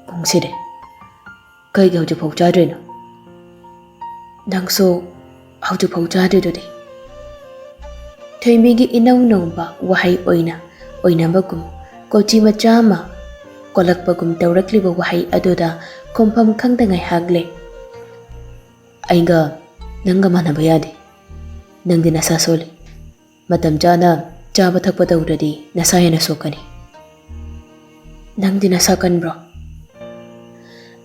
ꯄꯨꯡꯁꯤꯗꯤ꯫ ꯀꯩꯒꯤ ꯍꯧꯖꯤꯛꯐꯥꯎ ꯆꯥꯗ꯭ꯔꯤꯅꯣ? ꯅꯪꯁꯨ ꯍꯧꯖꯤꯛꯐꯥꯎ ꯆꯥꯗ꯭ꯔꯤꯗꯨꯗꯤ?" ꯊꯣꯏꯕꯤꯒꯤ ꯏꯅꯧ ꯅꯧꯕ ꯋꯥꯍꯩ ꯑꯣꯏꯅ ꯑꯣꯏꯅꯕꯒꯨꯝ, ꯀꯣꯆꯤ ꯃꯆꯥ ꯑꯃ ꯀꯣꯜꯂꯛꯄꯒꯨꯝ ꯇꯧꯔꯛꯂꯤꯕ ꯋꯥꯍꯩ ꯑꯗꯨꯗ ꯈꯨꯝꯐꯝ ꯈꯪꯗ ꯉꯥꯏꯍꯥꯛ ꯂꯩ꯫ "ꯑꯩꯒ ꯅꯪꯒ ꯃꯥꯟꯅꯕ ꯌꯥꯗꯦ꯫ ꯅꯪꯗꯤ ꯅꯁꯥ ꯁꯣꯜꯂꯤ꯫ ꯃꯇꯝ ꯆꯥꯅ ꯆꯥꯕ ꯊꯛꯄ ꯇꯧꯗ꯭ꯔꯗꯤ ꯅꯁꯥ ꯍꯦꯟꯅ ꯁꯣꯛꯀꯅꯤ꯫" "ꯅꯪꯗꯤ ꯅꯁꯥ ꯀꯟꯕ꯭ꯔꯣ?"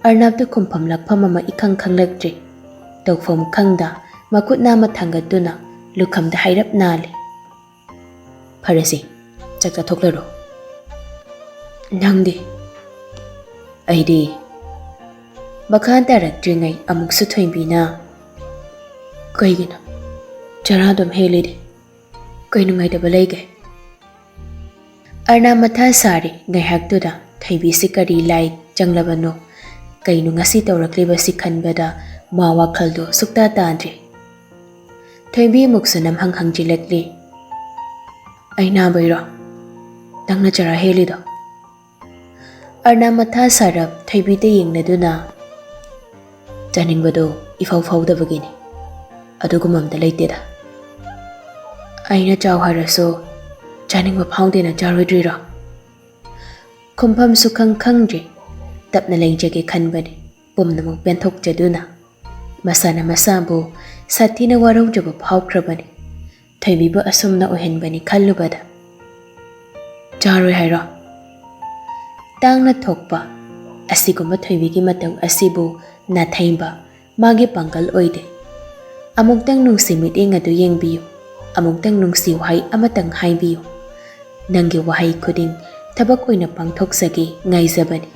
ꯑꯔꯅꯥꯞꯇ ꯈꯨꯝꯐꯝ ꯂꯥꯛꯐꯝ ꯑꯃ ꯏꯈꯪ ꯈꯪꯂꯛꯇ꯭ꯔꯤ꯫ ꯇꯧꯐꯝ ꯈꯪꯗ ꯃꯈꯨꯠ ꯅꯥꯝꯃ ꯊꯥꯡꯒꯠꯇꯨꯅ ꯂꯨꯈꯝꯗ ꯍꯥꯏꯔꯞ ꯅꯥꯜꯂꯤ꯫ "ꯐꯔꯦꯁꯦ, ꯆꯥꯛ ꯆꯥꯊꯣꯛꯂꯔꯣ꯫ ꯅꯪꯗꯤ?" "ꯑꯩꯗꯤ꯫" ꯃꯈꯥ ꯇꯥꯔꯛꯇ꯭ꯔꯤꯉꯩ ꯑꯃꯨꯛꯁꯨ ꯊꯣꯏꯕꯤꯅ, "ꯀꯩꯒꯤꯅꯣ ꯆꯔꯥ ꯑꯗꯨꯝ ꯍꯦꯜꯂꯤꯗꯤ? ꯀꯩ ꯅꯨꯡꯉꯥꯏꯇꯕ ꯂꯩꯒꯦ?" ꯑꯔꯅꯥꯞ ꯃꯊꯥ ꯁꯥꯔꯤ꯫ ꯉꯥꯏꯍꯥꯛꯇꯨꯗ ꯊꯣꯏꯕꯤꯁꯤ ꯀꯔꯤ ꯂꯥꯏ ꯆꯪꯂꯕꯅꯣ? ꯀꯩꯅꯣ ꯉꯁꯤ ꯇꯧꯔꯛꯂꯤꯕꯁꯤ ꯈꯟꯕꯗ ꯃꯥ ꯋꯥꯈꯜꯗꯣ ꯁꯨꯛꯇꯥ ꯇꯥꯗ꯭ꯔꯦ꯫ ꯊꯣꯏꯕꯤ ꯑꯃꯨꯛꯁꯨ ꯅꯝꯍꯪ ꯍꯪꯖꯤꯜꯂꯛꯂꯤ꯫ "ꯑꯩ ꯅꯥꯕꯩꯔꯣ ꯅꯪꯅ ꯆꯔꯥ ꯍꯦꯜꯂꯤꯗꯣ?" ꯑꯔꯅꯥꯞ ꯃꯊꯥ ꯁꯥꯔꯞ ꯊꯣꯏꯕꯤꯗ ꯌꯦꯡꯂꯗꯨꯅ, "ꯆꯥꯅꯤꯡꯕꯗꯣ ꯏꯐꯥꯎ ꯐꯥꯎꯗꯕꯒꯤꯅꯤ꯫ ꯑꯗꯨꯒꯨꯝꯕ ꯑꯝꯇ ꯂꯩꯇꯦꯗ꯫ ꯑꯩꯅ ꯆꯥꯎ ꯍꯥꯏꯔꯁꯨ ꯆꯥꯅꯤꯡꯕ ꯐꯥꯎꯗꯦꯅ ꯆꯥꯔꯣꯏꯗ꯭ꯔꯤꯔꯣ?" ꯈꯨꯝꯐꯝꯁꯨ ꯈꯪ ꯈꯪꯗ꯭ꯔꯤ꯫ ꯇꯞꯅ ꯂꯩꯖꯒꯦ ꯈꯟꯕꯅꯤ, ꯄꯨꯝꯅꯃꯛ ꯄꯦꯟꯊꯣꯛꯆꯗꯨꯅ꯫ ꯃꯁꯥꯅ ꯃꯁꯥꯕꯨ ꯁꯥꯊꯤꯅ ꯋꯥꯔꯧꯖꯕ ꯐꯥꯎꯈ꯭ꯔꯕꯅꯤ꯫ ꯊꯣꯏꯕꯤꯕꯨ ꯑꯁꯨꯝꯅ ꯑꯣꯏꯍꯟꯕꯅꯤ ꯈꯜꯂꯨꯕꯗ꯫ "ꯆꯥꯔꯣꯏ ꯍꯥꯏꯔꯣ?" ꯇꯥꯡꯅ ꯊꯣꯛꯄ ꯑꯁꯤꯒꯨꯝꯕ ꯊꯣꯏꯕꯤꯒꯤ ꯃꯇꯧ ꯑꯁꯤꯕꯨ ꯅꯥꯊꯩꯕ ꯃꯥꯒꯤ ꯄꯥꯡꯒꯜ ꯑꯣꯏꯗꯦ꯫ "ꯑꯃꯨꯛꯇꯪ ꯅꯨꯡꯁꯤ ꯃꯤꯠꯌꯦꯡ ꯑꯗꯨ ꯌꯦꯡꯕꯤꯌꯨ, ꯑꯃꯨꯛꯇꯪ ꯅꯨꯡꯁꯤ ꯋꯥꯍꯩ ꯑꯃꯇꯪ ꯍꯥꯏꯕꯤꯌꯨ꯫ ꯅꯪꯒꯤ ꯋꯥꯍꯩ ꯈꯨꯗꯤꯡ ꯊꯕꯛ ꯑꯣꯏꯅ ꯄꯥꯡꯊꯣꯛꯆꯒꯦ ꯉꯥꯏꯖꯕꯅꯤ꯫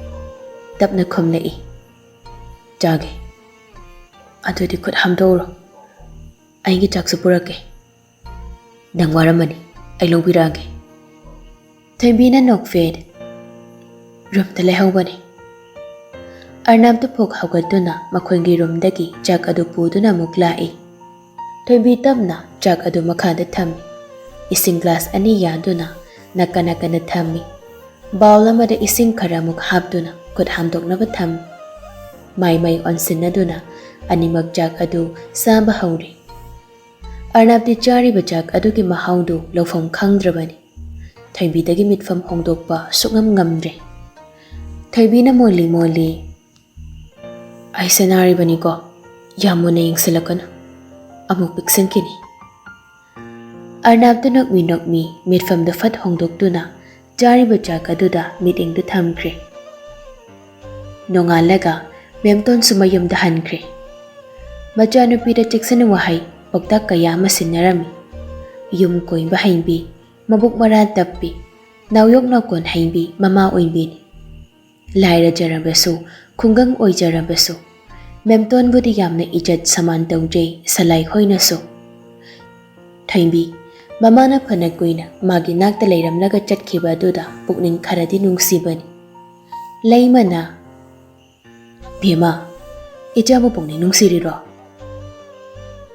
ꯇꯞꯅ ꯈꯨꯝꯂꯛꯏ꯫ ꯆꯥꯒꯦ꯫ ꯑꯗꯨꯗꯤ ꯈꯨꯠ ꯍꯥꯝꯗꯣꯛꯎꯔꯣ꯫ ꯑꯩꯒꯤ ꯆꯥꯛꯁꯨ ꯄꯨꯔꯛꯀꯦ꯫ ꯅꯪ ꯋꯥꯔꯝꯃꯅꯤ, ꯑꯩ ꯂꯧꯕꯤꯔꯛꯑꯒꯦ꯫" ꯊꯣꯏꯕꯤꯅ ꯅꯣꯛꯐꯦꯠ ꯔꯨꯝꯗ ꯂꯩꯍꯧꯕꯅꯤ꯫ ꯑꯔꯅꯥꯞꯇꯨ ꯐꯨꯛ ꯍꯧꯒꯠꯇꯨꯅ ꯃꯈꯣꯏꯒꯤ ꯔꯨꯝꯗꯒꯤ ꯆꯥꯛ ꯑꯗꯨ ꯄꯨꯗꯨꯅ ꯑꯃꯨꯛ ꯂꯥꯛꯏ꯫ ꯊꯣꯏꯕꯤ ꯇꯞꯅ ꯆꯥꯛ ꯑꯗꯨ ꯃꯈꯥꯗ ꯊꯝꯃꯤ꯫ ꯏꯁꯤꯡ ꯒ꯭ꯂꯥꯁ ꯑꯅꯤ ꯌꯥꯟꯗꯨꯅ ꯅꯥꯀꯟ ꯅꯥꯀꯟꯗ ꯊꯝꯃꯤ꯫ ꯕꯥꯎꯜ ꯑꯃꯗ ꯏꯁꯤꯡ ꯈꯔ ꯑꯃꯨꯛ ꯍꯥꯞꯇꯨꯅ ꯈꯨꯠ ꯍꯥꯝꯗꯣꯛꯅꯕ ꯊꯝꯃꯤ꯫ ꯃꯥꯏ ꯃꯥꯏ ꯑꯣꯟꯁꯤꯟꯅꯗꯨꯅ ꯑꯅꯤꯃꯛ ꯆꯥꯛ ꯑꯗꯨ ꯆꯥꯕ ꯍꯧꯔꯤ꯫ ꯑꯔꯅꯥꯞꯇꯤ ꯆꯥꯔꯤꯕ ꯆꯥꯛ ꯑꯗꯨꯒꯤ ꯃꯍꯥꯎꯗꯨ ꯂꯧꯐꯝ ꯈꯪꯗ꯭ꯔꯕꯅꯤ꯫ ꯊꯣꯏꯕꯤꯗꯒꯤ ꯃꯤꯠꯐꯝ ꯍꯣꯡꯗꯣꯛꯄ ꯁꯨꯛꯉꯝ ꯉꯝꯗ꯭ꯔꯦ꯫ ꯊꯣꯏꯕꯤꯅ ꯃꯣꯜꯂꯤ ꯃꯣꯜꯂꯤ, "ꯑꯩꯁꯦ ꯅꯥꯔꯤꯕꯅꯤꯀꯣ, ꯌꯥꯝ ꯃꯨꯟꯅ ꯌꯦꯡꯁꯤꯜꯂꯛꯀꯅꯨ, ꯑꯃꯨꯛ ꯄꯤꯛꯁꯤꯟꯈꯤꯅꯤ꯫" ꯑꯔꯅꯥꯞꯇ ꯅꯣꯛꯃꯤ ꯅꯣꯛꯃꯤ ꯃꯤꯠꯐꯝꯗꯨ ꯐꯠ ꯍꯣꯡꯗꯣꯛꯇꯨꯅ ꯆꯥꯔꯤꯕ ꯆꯥꯛ ꯑꯗꯨꯗ ꯃꯤꯠꯌꯦꯡꯗꯨ ꯊꯝꯈ꯭ꯔꯦ꯫ ꯅꯣꯡꯉꯥꯜꯂꯒ ꯃꯦꯝꯇꯣꯟꯁꯨ ꯃꯌꯨꯝꯗ ꯍꯟꯈ꯭ꯔꯦ꯫ ꯃꯆꯥꯅꯨꯄꯤꯗ ꯆꯦꯛꯁꯤꯟ ꯋꯥꯍꯩ ꯄꯥꯎꯇꯥꯛ ꯀꯌꯥ ꯑꯃ ꯁꯤꯟꯅꯔꯝꯃꯤ꯫ ꯌꯨꯝ ꯀꯣꯏꯕ ꯍꯩꯕꯤ, ꯃꯕꯨꯛ ꯃꯔꯥ ꯇꯞꯄꯤ, ꯅꯥꯎꯌꯣꯛ ꯅꯥꯎꯀꯣꯟ ꯍꯩꯕꯤ ꯃꯃꯥ ꯑꯣꯏꯕꯤꯅꯤ꯫ ꯂꯥꯏꯔꯖꯔꯕꯁꯨ, ꯈꯨꯡꯒꯪ ꯑꯣꯏꯖꯔꯕꯁꯨ, ꯃꯦꯝꯇꯣꯟꯕꯨꯗꯤ ꯌꯥꯝꯅ ꯏꯖꯠ ꯁꯃꯥꯟ ꯇꯧꯖꯩ ꯁꯂꯥꯏ ꯍꯣꯏꯅꯁꯨ꯫ ꯊꯣꯏꯕꯤ, ꯃꯃꯥꯅ ꯐꯅ ꯀꯨꯏꯅ ꯃꯥꯒꯤ ꯅꯥꯛꯇ ꯂꯩꯔꯝꯂꯒ ꯆꯠꯈꯤꯕ ꯑꯗꯨꯗ ꯄꯨꯛꯅꯤꯡ ꯈꯔꯗꯤ ꯅꯨꯡꯁꯤꯕꯅꯤ꯫ ꯂꯩꯃꯅ, "ꯕꯦꯝꯃ, ꯏꯆꯥꯕꯨ ꯄꯨꯛꯅꯤꯡ ꯅꯨꯡꯁꯤꯔꯤꯔꯣ?"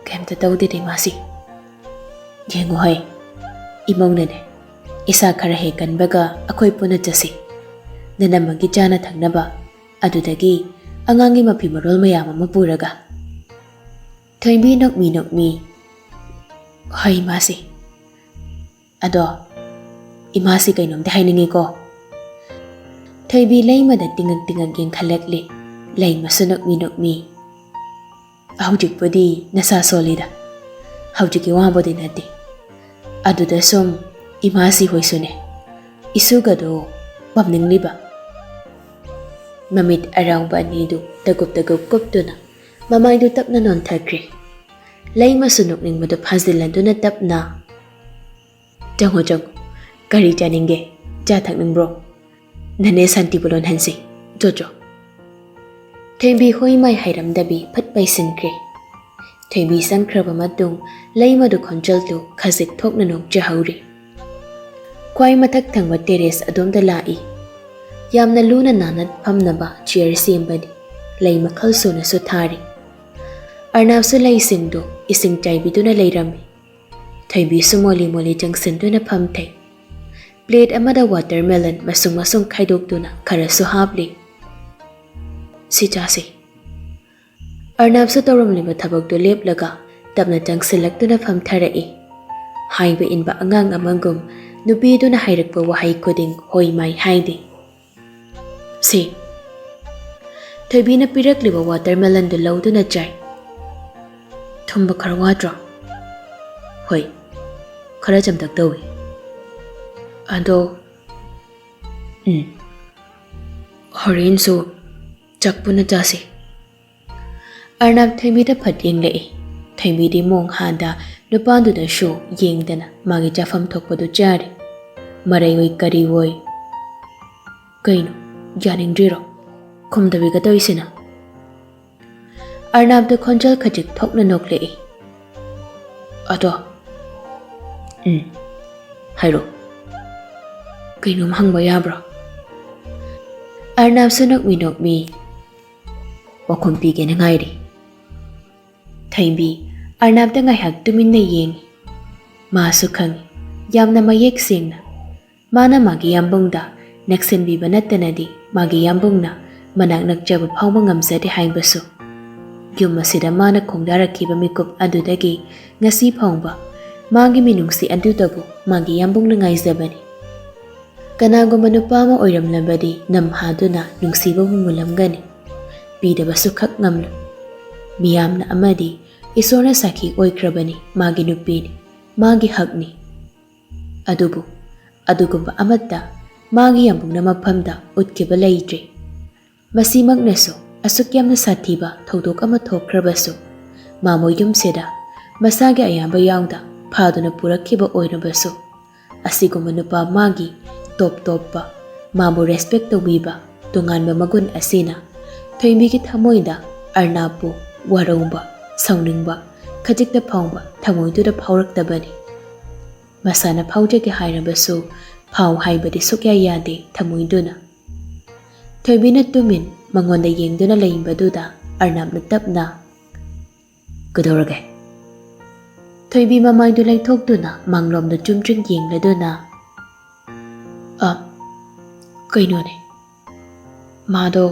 "ꯀꯩꯝꯇ ꯇꯧꯗꯦꯗ, ꯏꯃꯥꯁꯤ꯫ ꯌꯦꯡꯉꯨ ꯍꯩ, ꯏꯃꯧꯅꯅꯦ, ꯏꯁꯥ ꯈꯔ ꯍꯦꯛ ꯀꯟꯕꯒ ꯑꯩꯈꯣꯏ ꯄꯨꯟꯅ ꯆꯠꯁꯤ꯫ ꯅꯅꯝꯃꯒꯤ ꯆꯥꯅ ꯊꯛꯅꯕ, ꯑꯗꯨꯗꯒꯤ ꯑꯉꯥꯡꯒꯤ ꯃꯐꯤ ꯃꯔꯣꯜ ꯃꯌꯥꯝ ꯑꯃ ꯄꯨꯔꯒ꯫" ꯊꯣꯏꯕꯤ ꯅꯣꯛꯃꯤ ꯅꯣꯛꯃꯤ, "ꯍꯣꯏ, ꯏꯃꯥꯁꯤ꯫ ꯑꯗꯣ ꯏꯃꯥꯁꯤ ꯀꯩꯅꯣꯝꯗꯤ ꯍꯥꯏꯅꯤꯡꯉꯤꯀꯣ꯫" ꯊꯣꯏꯕꯤ ꯂꯩꯃꯗ ꯇꯤꯡꯉꯛ ꯇꯤꯡꯉꯛ ꯌꯦꯡꯈꯠꯂꯛꯂꯤ꯫ ꯂꯩꯃꯁꯨ ꯅꯣꯛꯃꯤ ꯅꯣꯛꯃꯤ꯫ "ꯍꯧꯖꯤꯛꯄꯨꯗꯤ ꯅꯁꯥ ꯁꯣꯜꯂꯤꯗ꯫ ꯍꯧꯖꯤꯛꯀꯤ ꯋꯥꯕꯨꯗꯤ ꯅꯠꯇꯦ꯫ ꯑꯗꯨꯗ ꯁꯨꯝ ꯏꯃꯥꯁꯤ ꯍꯣꯏꯁꯨꯅꯦ, ꯏꯁꯨꯒꯗꯣ ꯄꯝꯅꯤꯡꯂꯤꯕ꯫" ꯃꯃꯤꯠ ꯑꯔꯥꯎꯕ ꯑꯅꯤꯗꯨ ꯇꯒꯨꯞ ꯇꯒꯨꯞ ꯀꯨꯞꯇꯨꯅ ꯃꯃꯥꯏꯗꯨ ꯇꯞꯅ ꯅꯣꯟꯊꯈ꯭ꯔꯦ꯫ ꯂꯩꯃꯁꯨ ꯅꯣꯛꯅꯤꯡꯕꯗꯨ ꯐꯥꯖꯤꯜꯂꯗꯨꯅ ꯇꯞꯅ, "ꯆꯪꯉꯣ, ꯆꯪꯉꯣ꯫ ꯀꯔꯤ ꯆꯥꯅꯤꯡꯒꯦ? ꯆꯥ ꯊꯛꯅꯤꯡꯕ꯭ꯔꯣ? ꯅꯅꯦ ꯁꯥꯟꯇꯤꯕꯨ ꯂꯣꯟꯍꯟꯁꯤ꯫ ꯆꯣ, ꯆꯣ꯫" ꯊꯣꯏꯕꯤ ꯍꯣꯏ ꯃꯥꯏ ꯍꯥꯏꯔꯝꯗꯕꯤ ꯐꯠ ꯄꯩꯁꯤꯟꯈ꯭ꯔꯦ꯫ ꯊꯣꯏꯕꯤ ꯆꯪꯈ꯭ꯔꯕ ꯃꯇꯨꯡ ꯂꯩꯃꯗꯨ ꯈꯣꯟꯖꯦꯜꯗꯨ ꯈꯖꯤꯛ ꯊꯣꯛꯅ ꯅꯣꯛꯆꯍꯧꯔꯤ꯫ ꯈ꯭ꯋꯥꯏ ꯃꯊꯛ ꯊꯪꯕ ꯇꯦꯔꯦꯁ ꯑꯗꯣꯝꯗ ꯂꯥꯛꯏ꯫ ꯌꯥꯝꯅ ꯂꯨꯅ ꯅꯥꯟꯅ ꯐꯝꯅꯕ ꯆꯤꯌꯔ ꯁꯦꯝꯕꯅꯤ꯫ ꯂꯩ ꯃꯈꯜ ꯁꯨꯅꯁꯨ ꯊꯥꯔꯤ꯫ ꯑꯔꯅꯥꯞꯁꯨ ꯂꯩꯁꯤꯡꯗꯨ ꯏꯁꯤꯡ ꯆꯥꯏꯕꯤꯗꯨꯅ ꯂꯩꯔꯝꯃꯤ꯫ ꯊꯣꯏꯕꯤꯁꯨ ꯃꯣꯂꯤ ꯃꯣꯂꯤ ꯆꯪꯁꯤꯟꯗꯨꯅ ꯐꯝꯊꯩ꯫ ꯄ꯭ꯂꯦꯠ ꯑꯃꯗ ꯋꯥꯇꯔꯃꯦꯂꯟ ꯃꯁꯨꯡ ꯃꯁꯨꯡ ꯈꯥꯏꯗꯣꯛꯇꯨꯅ ꯈꯔꯁꯨ ꯍꯥꯞꯂꯤ꯫ "ꯁꯤ ꯆꯥꯁꯤ꯫" ꯑꯔꯅꯥꯞꯁꯨ ꯇꯧꯔꯝꯂꯤꯕ ꯊꯕꯛꯇꯨ ꯂꯦꯞꯂꯒ ꯇꯞꯅ ꯆꯪꯁꯤꯜꯂꯛꯇꯨꯅ ꯐꯝꯊꯔꯛꯏ꯫ ꯍꯥꯏꯕ ꯏꯟꯕ ꯑꯉꯥꯡ ꯑꯃꯒꯨꯝ ꯅꯨꯄꯤꯗꯨꯅ ꯍꯥꯏꯔꯛꯄ ꯋꯥꯍꯩ ꯈꯨꯗꯤꯡ ꯍꯣꯏ ꯃꯥꯏ ꯍꯥꯏꯗꯦ꯫ "ꯁꯤ꯫" ꯊꯣꯏꯕꯤꯅ ꯄꯤꯔꯛꯂꯤꯕ ꯋꯥꯇꯔꯃꯦꯂꯟꯗꯨ ꯂꯧꯗꯨꯅ ꯆꯥꯏ꯫ "ꯊꯨꯝꯕ ꯈꯔ ꯋꯥꯠꯇ꯭ꯔꯣ?" "ꯍꯣꯏ, ꯈꯔ ꯆꯝꯇꯛ ꯇꯧꯏ꯫ ꯑꯗꯣ, ꯎꯝ, ꯍꯣꯔꯦꯟꯁꯨ ꯆꯥꯛ ꯄꯨꯟꯅ ꯆꯥꯁꯤ꯫" ꯑꯔꯅꯥꯞ ꯊꯣꯏꯕꯤꯗ ꯐꯠ ꯌꯦꯡꯂꯛꯏ꯫ ꯊꯣꯏꯕꯤꯗꯤ ꯃꯣꯡ ꯍꯥꯗ ꯅꯨꯄꯥꯗꯨꯗꯁꯨ ꯌꯦꯡꯗꯅ ꯃꯥꯒꯤ ꯆꯥꯐꯝ ꯊꯣꯛꯄꯗꯨ ꯆꯥꯔꯤ꯫ ꯃꯔꯩ ꯑꯣꯏ ꯀꯔꯤ ꯑꯣꯏ꯫ "ꯀꯩꯅꯣ, ꯌꯥꯅꯤꯡꯗ꯭ꯔꯤꯔꯣ? ꯈꯨꯝꯗꯕꯤꯒ ꯇꯧꯏꯁꯤꯅ?" ꯑꯔꯅꯥꯞꯇ ꯈꯣꯟꯖꯦꯜ ꯈꯖꯤꯛ ꯊꯣꯛꯅ ꯅꯣꯛꯂꯛꯏ꯫ "ꯑꯗꯣ, ꯎꯝ, ꯍꯥꯏꯔꯣ꯫ ꯀꯩꯅꯣꯝ ꯍꯪꯕ ꯌꯥꯕ꯭ꯔꯣ?" ꯑꯔꯅꯥꯞꯁꯨ ꯅꯣꯛꯃꯤ ꯅꯣꯛꯃꯤ, "ꯄꯥꯎꯈꯨꯝ ꯄꯤꯒꯦꯅ ꯉꯥꯏꯔꯤ꯫" ꯊꯣꯏꯕꯤ ꯑꯔꯅꯥꯞꯇ ꯉꯥꯏꯍꯥꯛ ꯇꯨꯃꯤꯟꯅ ꯌꯦꯡꯉꯤ꯫ ꯃꯥꯁꯨ ꯈꯪꯉꯤ, ꯌꯥꯝꯅ ꯃꯌꯦꯛ ꯁꯦꯡꯅ꯫ ꯃꯥꯅ ꯃꯥꯒꯤ ꯌꯥꯝꯕꯨꯡꯗ ꯅꯛꯁꯤꯟꯕꯤꯕ ꯅꯠꯇꯅꯗꯤ ꯃꯥꯒꯤ ꯌꯥꯝꯕꯨꯡꯅ ꯃꯅꯥꯛ ꯅꯛꯆꯕ ꯐꯥꯎꯕ ꯉꯝꯖꯗꯦ ꯍꯥꯏꯕꯁꯨ꯫ ꯌꯨꯝ ꯑꯁꯤꯗ ꯃꯥꯅ ꯈꯣꯡꯗꯥꯔꯛꯈꯤꯕ ꯃꯤꯀꯨꯞ ꯑꯗꯨꯗꯒꯤ ꯉꯁꯤ ꯐꯥꯎꯕ ꯃꯥꯒꯤ ꯃꯤꯅꯨꯡꯁꯤ ꯑꯗꯨꯗꯕꯨ ꯃꯥꯒꯤ ꯌꯥꯝꯕꯨꯡꯅ ꯉꯥꯏꯖꯕꯅꯤ꯫ ꯀꯅꯥꯒꯨꯝꯕ ꯅꯨꯄꯥ ꯑꯃ ꯑꯣꯏꯔꯝꯂꯕꯗꯤ ꯅꯝꯍꯥꯗꯨꯅ ꯅꯨꯡꯁꯤꯕꯕꯨ ꯃꯨꯜꯂꯝꯒꯅꯤ꯫ ꯄꯤꯗꯕꯁꯨ ꯈꯛ ꯉꯝꯂꯣꯏ꯫ ꯃꯤꯌꯥꯝꯅ ꯑꯃꯗꯤ ꯏꯁꯣꯔꯅ ꯁꯥꯈꯤ ꯑꯣꯏꯈ꯭ꯔꯕꯅꯤ, ꯃꯥꯒꯤ ꯅꯨꯄꯤꯅꯤ, ꯃꯥꯒꯤ ꯍꯛꯅꯤ꯫ ꯑꯗꯨꯕꯨ ꯑꯗꯨꯒꯨꯝꯕ ꯑꯃꯠꯇ ꯃꯥꯒꯤ ꯌꯥꯝꯕꯨꯡꯅ ꯃꯐꯝꯗ ꯎꯠꯈꯤꯕ ꯂꯩꯇ꯭ꯔꯤ꯫ ꯃꯁꯤꯃꯛꯅꯁꯨ ꯑꯁꯨꯛ ꯌꯥꯝꯅ ꯁꯥꯊꯤꯕ ꯊꯧꯗꯣꯛ ꯑꯃ ꯊꯣꯛꯈ꯭ꯔꯕꯁꯨ, ꯃꯥꯃꯣ ꯌꯨꯝꯁꯤꯗ ꯃꯁꯥꯒꯤ ꯑꯌꯥꯝꯕ ꯌꯥꯎꯗ ꯐꯥꯗꯨꯅ ꯄꯨꯔꯛꯈꯤꯕ ꯑꯣꯏꯔꯕꯁꯨ, ꯑꯁꯤꯒꯨꯝꯕ ꯅꯨꯄꯥ ꯃꯥꯒꯤ ꯇꯣꯞ ꯇꯣꯞꯄ, ꯃꯥꯕꯨ ꯔꯦꯁꯄꯦꯛ ꯇꯧꯕꯤꯕ ꯇꯣꯉꯥꯟꯕ ꯃꯒꯨꯟ ꯑꯁꯤꯅ ꯊꯣꯏꯕꯤꯒꯤ ꯊꯃꯣꯏꯗ ꯑꯔꯅꯥꯞꯄꯨ ꯋꯥꯔꯧꯕ, ꯁꯥꯎꯅꯤꯡꯕ, ꯈꯖꯤꯛꯇ ꯐꯥꯎꯕ ꯊꯃꯣꯏꯗꯨꯗ ꯐꯥꯎꯔꯛꯇꯕꯅꯤ꯫ ꯃꯁꯥꯅ ꯐꯥꯎꯖꯒꯦ ꯍꯥꯏꯔꯕꯁꯨ ꯐꯥꯎ ꯍꯥꯏꯕꯗꯤ ꯁꯨꯛꯌꯥ ꯌꯥꯗꯦ ꯊꯃꯣꯏꯗꯨꯅ꯫ ꯊꯣꯏꯕꯤꯅ ꯇꯨꯃꯤꯟ ꯃꯉꯣꯟꯗ ꯌꯦꯡꯗꯨꯅ ꯂꯩꯕꯗꯨꯗ ꯑꯔꯅꯥꯞꯅ ꯇꯞꯅ, "ꯀꯩꯗꯧꯔꯒꯦ?" ꯊꯣꯏꯕꯤ ꯃꯃꯥꯏꯗꯨ ꯂꯩꯊꯣꯛꯇꯨꯅ ꯃꯥꯡꯂꯣꯝꯗ ꯆꯨꯝꯗ꯭ꯔꯤꯡ ꯌꯦꯡꯂꯗꯨꯅ, "ꯑ, ꯀꯩꯅꯣꯅꯦ, ꯃꯥꯗꯣ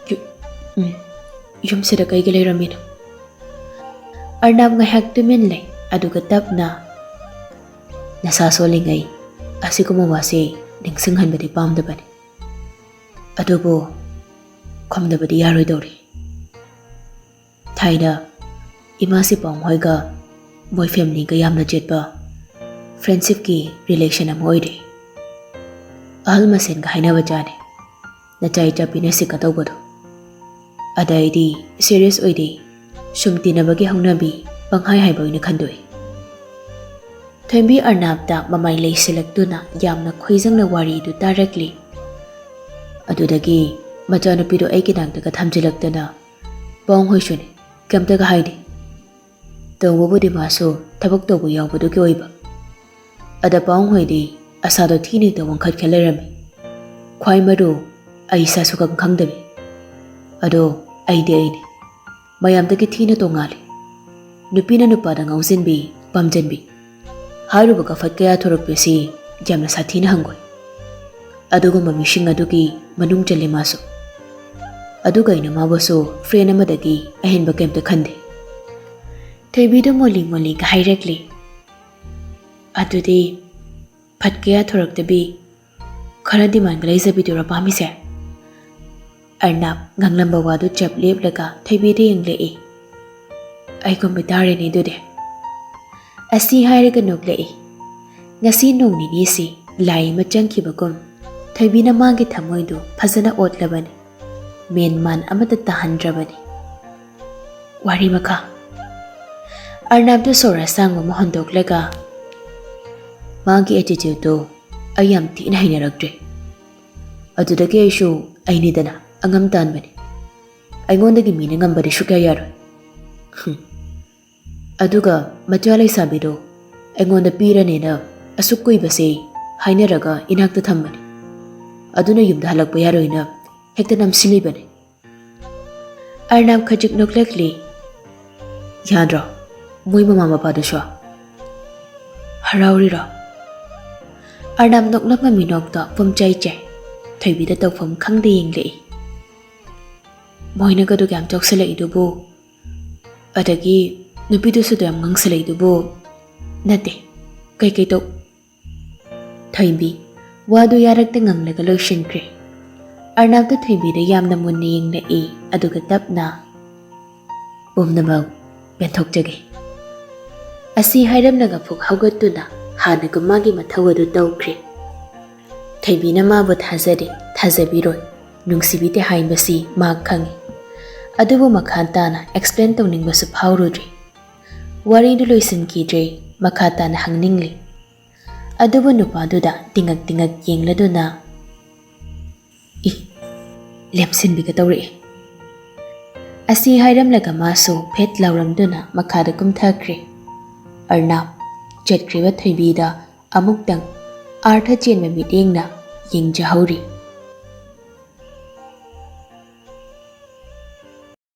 ꯌꯨ-, ꯎꯝ, ꯌꯨꯝꯁꯤꯗ ꯀꯩꯒꯤ ꯂꯩꯔꯝꯃꯤꯅꯣ?" ꯑꯔꯅꯥꯞ ꯉꯥꯏꯍꯥꯛ ꯇꯨꯃꯤꯟ ꯂꯩ, ꯑꯗꯨꯒ ꯇꯞꯅ, "ꯅꯁꯥ ꯁꯣꯜꯂꯤꯉꯩ ꯑꯁꯤꯒꯨꯝꯕ ꯋꯥꯁꯤ ꯅꯤꯡꯁꯤꯡꯍꯟꯕꯗꯤ ꯄꯥꯝꯗꯕꯅꯤ, ꯑꯗꯨꯕꯨ ꯈꯨꯝꯗꯕꯗꯤ ꯌꯥꯔꯣꯏꯗꯧꯔꯤ꯫ ꯊꯥꯏꯅ ꯏꯃꯥꯁꯤ ꯄꯥꯎ ꯍꯣꯏꯒ ꯃꯣꯏ ꯐꯦꯃꯤꯂꯤꯒ ꯌꯥꯝꯅ ꯆꯦꯠꯄ ꯐ꯭ꯔꯦꯟꯁꯤꯞꯀꯤ ꯔꯤꯂꯦꯁꯟ ꯑꯃ ꯑꯣꯏꯔꯤ꯫ ꯑꯍꯜ ꯃꯁꯦꯟꯒ ꯍꯥꯏꯅꯕ ꯆꯥꯅꯤ, ꯅꯆꯥ ꯏꯆꯥ ꯄꯤꯅꯁꯤꯀ ꯇꯧꯕꯗꯣ꯫ ꯑꯗ ꯑꯩꯗꯤ ꯁꯤꯔꯤꯌꯁ ꯑꯣꯏꯗꯦ, ꯁꯨꯝ ꯇꯤꯟꯅꯕꯒꯤ ꯍꯧꯅꯕꯤ ꯄꯪꯍꯥꯏ ꯍꯥꯏꯕ ꯑꯣꯏꯅ ꯈꯟꯗꯣꯛꯏ꯫" ꯊꯣꯏꯕꯤ ꯑꯔꯅꯥꯞꯇ ꯃꯃꯥꯏ ꯂꯩꯁꯤꯜꯂꯛꯇꯨꯅ ꯌꯥꯝꯅ ꯈꯣꯏꯖꯪꯅ ꯋꯥꯔꯤꯗꯨ ꯇꯥꯔꯛꯂꯤ꯫ ꯑꯗꯨꯗꯒꯤ ꯃꯆꯥꯅꯨꯄꯤꯗꯨ ꯑꯩꯒꯤ ꯅꯥꯛꯇꯒ ꯊꯝꯖꯤꯜꯂꯛꯇꯅ, "ꯄꯥꯎ ꯍꯣꯏꯁꯨꯅꯤ, ꯀꯩꯝꯇꯒ ꯍꯥꯏꯗꯦ꯫ ꯇꯧꯕꯕꯨꯗꯤ ꯃꯥꯁꯨ ꯊꯕꯛ ꯇꯧꯕ ꯌꯥꯎꯕꯗꯨꯒꯤ ꯑꯣꯏꯕ꯫ ꯑꯗ ꯄꯥꯎ ꯍꯣꯏꯗꯤ ꯑꯁꯥꯗꯣ ꯊꯤꯅ ꯍꯦꯛꯇ ꯋꯥꯡꯈꯠꯈ ꯂꯩꯔꯝꯃꯤ꯫ ꯈ꯭ꯋꯥꯏ ꯃꯔꯨ ꯑꯩ ꯏꯁꯥꯁꯨ ꯈꯪ ꯈꯪꯗꯕꯤ꯫ ꯑꯗꯣ ꯑꯩꯗꯤ ꯑꯩꯅꯤ꯫ ꯃꯌꯥꯝꯗꯒꯤ ꯊꯤꯅ ꯇꯣꯉꯥꯜꯂꯤ꯫ ꯅꯨꯄꯤꯅ ꯅꯨꯄꯥꯗ ꯉꯥꯎꯁꯤꯟꯕꯤ, ꯄꯥꯝꯖꯟꯕꯤ, ꯍꯥꯏꯔꯨꯕꯒ ꯐꯠ ꯀꯌꯥ ꯊꯣꯔꯛꯄꯁꯤ ꯌꯥꯝꯅ ꯁꯥꯊꯤꯅ ꯍꯪꯒꯣꯏ꯫ ꯑꯗꯨꯒꯨꯝꯕ ꯃꯤꯁꯤꯡ ꯑꯗꯨꯒꯤ ꯃꯅꯨꯡ ꯆꯜꯂꯤ ꯃꯥꯁꯨ꯫ ꯑꯗꯨꯒ ꯑꯩꯅ ꯃꯥꯕꯨꯁꯨ ꯐ꯭ꯔꯦꯟ ꯑꯃꯗꯒꯤ ꯑꯍꯦꯟꯕ ꯀꯩꯝꯇ ꯈꯟꯗꯦ꯫" ꯊꯣꯏꯕꯤꯗꯨ ꯃꯣꯜꯂꯤ ꯃꯣꯜꯂꯤꯒ ꯍꯥꯏꯔꯛꯂꯤ꯫ "ꯑꯗꯨꯗꯤ ꯐꯠ ꯀꯌꯥ ꯊꯣꯔꯛꯇꯕꯤ, ꯈꯔ ꯗꯤꯃꯥꯟꯒ ꯂꯩꯖꯕꯤꯗꯨꯔꯣ ꯄꯥꯝꯃꯤꯁꯦ? ꯑꯔꯅꯥꯕ ꯉꯥꯡꯂꯝꯕ ꯋꯥꯗꯨ ꯆꯞ ꯂꯦꯞꯂꯒ ꯊꯣꯏꯕꯤꯗ ꯌꯦꯡꯂꯛꯏ꯫ ꯑꯩꯒꯨꯝꯕ ꯇꯥꯔꯦꯅꯦ ꯑꯗꯨꯗꯤ꯫ ꯑꯁꯤ ꯍꯥꯏꯔꯒ ꯅꯣꯛꯂꯛꯏ꯫ ꯉꯁꯤ ꯅꯣꯡ ꯅꯤꯅꯤꯁꯤ ꯂꯥꯏ ꯑꯃ ꯆꯪꯈꯤꯕꯒꯨꯝ ꯊꯣꯏꯕꯤꯅ ꯃꯥꯒꯤ ꯊꯃꯣꯏꯗꯨ ꯐꯖꯅ ꯑꯣꯠꯂꯕꯅꯤ꯫ ꯃꯦꯟ ꯃꯥꯟ ꯑꯃꯠꯇ ꯇꯥꯍꯟꯗ꯭ꯔꯕꯅꯤ꯫ ꯋꯥꯔꯤ ꯃꯈꯥ꯫ ꯑꯔꯅꯥꯕꯇ ꯁꯣꯔ ꯑꯁꯥꯡꯕ ꯑꯃ ꯍꯣꯟꯗꯣꯛꯂꯒ, "ꯃꯥꯒꯤ ꯑꯦꯇꯤꯇ꯭ꯌꯨꯠꯇꯣ ꯑꯩ ꯌꯥꯝ ꯊꯤꯅ ꯍꯩꯅꯔꯛꯇ꯭ꯔꯦ꯫ ꯑꯗꯨꯗꯒꯤ ꯑꯩꯁꯨ ꯑꯩꯅꯤꯗꯅ ꯑꯉꯝ ꯇꯥꯟꯕꯅꯤ꯫ ꯑꯩꯉꯣꯟꯗꯒꯤ ꯃꯤꯅ ꯉꯝꯕꯗꯤ ꯁꯨꯛꯌꯥ ꯌꯥꯔꯣꯏ꯫ ꯍꯨꯝ꯫ ꯑꯗꯨꯒ ꯃꯆꯥ ꯂꯩꯁꯥꯕꯤꯗꯣ ꯑꯩꯉꯣꯟꯗ ꯄꯤꯔꯅꯦꯅ ꯑꯁꯨꯛ ꯀꯨꯏꯕꯁꯦ ꯍꯥꯏꯅꯔꯒ ꯏꯅꯥꯛꯇ ꯊꯝꯕꯅꯤ꯫ ꯑꯗꯨꯅ ꯌꯨꯝꯗ ꯍꯜꯂꯛꯄ ꯌꯥꯔꯣꯏꯅ ꯍꯦꯛꯇ ꯅꯝꯁꯤꯜꯂꯤꯕꯅꯤ꯫" ꯑꯔꯅꯥꯕ ꯈꯖꯤꯛ ꯅꯣꯛꯂꯛꯂꯤ꯫ "ꯌꯥꯗ꯭ꯔꯣ? ꯃꯣꯏ ꯃꯃꯥ ꯃꯄꯥꯗꯨꯁꯨ ꯍꯔꯥꯎꯔꯤꯔꯣ?" ꯑꯔꯅꯥꯕ ꯅꯣꯛꯂꯝꯕ ꯃꯤꯅꯣꯛꯇꯣ ꯄꯨꯝꯆꯥꯏ ꯆꯥꯏ꯫ ꯊꯣꯏꯕꯤꯗ ꯇꯧꯐꯝ ꯈꯪꯗꯦ ꯌꯦꯡꯂꯛꯏ꯫ "ꯃꯣꯏꯅꯒꯗꯨ ꯀꯌꯥꯝ ꯆꯥꯎꯁꯜꯂꯛꯏꯗꯨꯕꯨ? ꯑꯗꯒꯤ ꯅꯨꯄꯤꯗꯨꯁꯨ ꯑꯗꯨ ꯌꯥꯝ ꯉꯥꯡꯁꯜꯂꯛꯏꯗꯨꯕꯨ? ꯅꯠꯇꯦ, ꯀꯩꯀꯩ ꯇꯧ-" ꯊꯣꯏꯕꯤ ꯋꯥꯗꯨ ꯌꯥꯔꯛꯇ ꯉꯪꯂꯒ ꯂꯣꯏꯁꯤꯟꯈ꯭ꯔꯦ꯫ ꯑꯔꯅꯥꯕꯇ ꯊꯣꯏꯕꯤꯗ ꯌꯥꯝꯅ ꯃꯨꯟꯅ ꯌꯦꯡꯂꯛꯏ, ꯑꯗꯨꯒ ꯇꯞꯅ, "ꯄꯨꯝꯅꯃꯛ ꯄꯦꯟꯊꯣꯛꯆꯒꯦ꯫" ꯑꯁꯤ ꯍꯥꯏꯔꯝꯂꯒ ꯐꯨꯛ ꯍꯧꯒꯠꯇꯨꯅ ꯍꯥꯟꯅꯒꯨꯝ ꯃꯥꯒꯤ ꯃꯊꯧ ꯑꯗꯨ ꯇꯧꯈ꯭ꯔꯦ꯫ ꯊꯣꯏꯕꯤꯅ ꯃꯥꯕꯨ ꯊꯥꯖꯗꯦ, ꯊꯥꯖꯕꯤꯔꯣꯏ, ꯅꯨꯡꯁꯤꯕꯤꯗꯦ ꯍꯥꯏꯕꯁꯤ ꯃꯥ ꯈꯪꯏ꯫ ꯑꯗꯨꯕꯨ ꯃꯈꯥ ꯇꯥꯅ ꯑꯦꯛꯁꯄ꯭ꯂꯦꯟ ꯇꯧꯅꯤꯡꯕꯁꯨ ꯐꯥꯎꯔꯨꯗ꯭ꯔꯦ꯫ ꯋꯥꯔꯤꯗꯨ ꯂꯣꯏꯁꯤꯟꯈꯤꯗ꯭ꯔꯦ, ꯃꯈꯥ ꯇꯥꯅ ꯍꯪꯅꯤꯡꯂꯤ꯫ ꯑꯗꯨꯕꯨ ꯅꯨꯄꯥꯗꯨꯗ ꯇꯤꯡꯉꯛ ꯇꯤꯡꯉꯛ ꯌꯦꯡꯂꯗꯨꯅ, "ꯏ, ꯂꯦꯝꯁꯤꯟꯕꯤꯒ ꯇꯧꯔꯛꯑꯦ꯫" ꯑꯁꯤ ꯍꯥꯏꯔꯝꯂꯒ ꯃꯥꯁꯨ ꯐꯦꯠ ꯂꯥꯎꯔꯝꯗꯨꯅ ꯃꯈꯥꯗ ꯀꯨꯝꯊꯈ꯭ꯔꯦ꯫ ꯑꯔꯅꯥꯕ ꯆꯠꯈ꯭ꯔꯤꯕ ꯊꯣꯏꯕꯤꯗ ꯑꯃꯨꯛꯇꯪ ꯑꯥꯔꯊ ꯆꯦꯟꯕ ꯃꯤꯠꯌꯦꯡꯅ ꯌꯦꯡꯖꯍꯧꯔꯤ꯫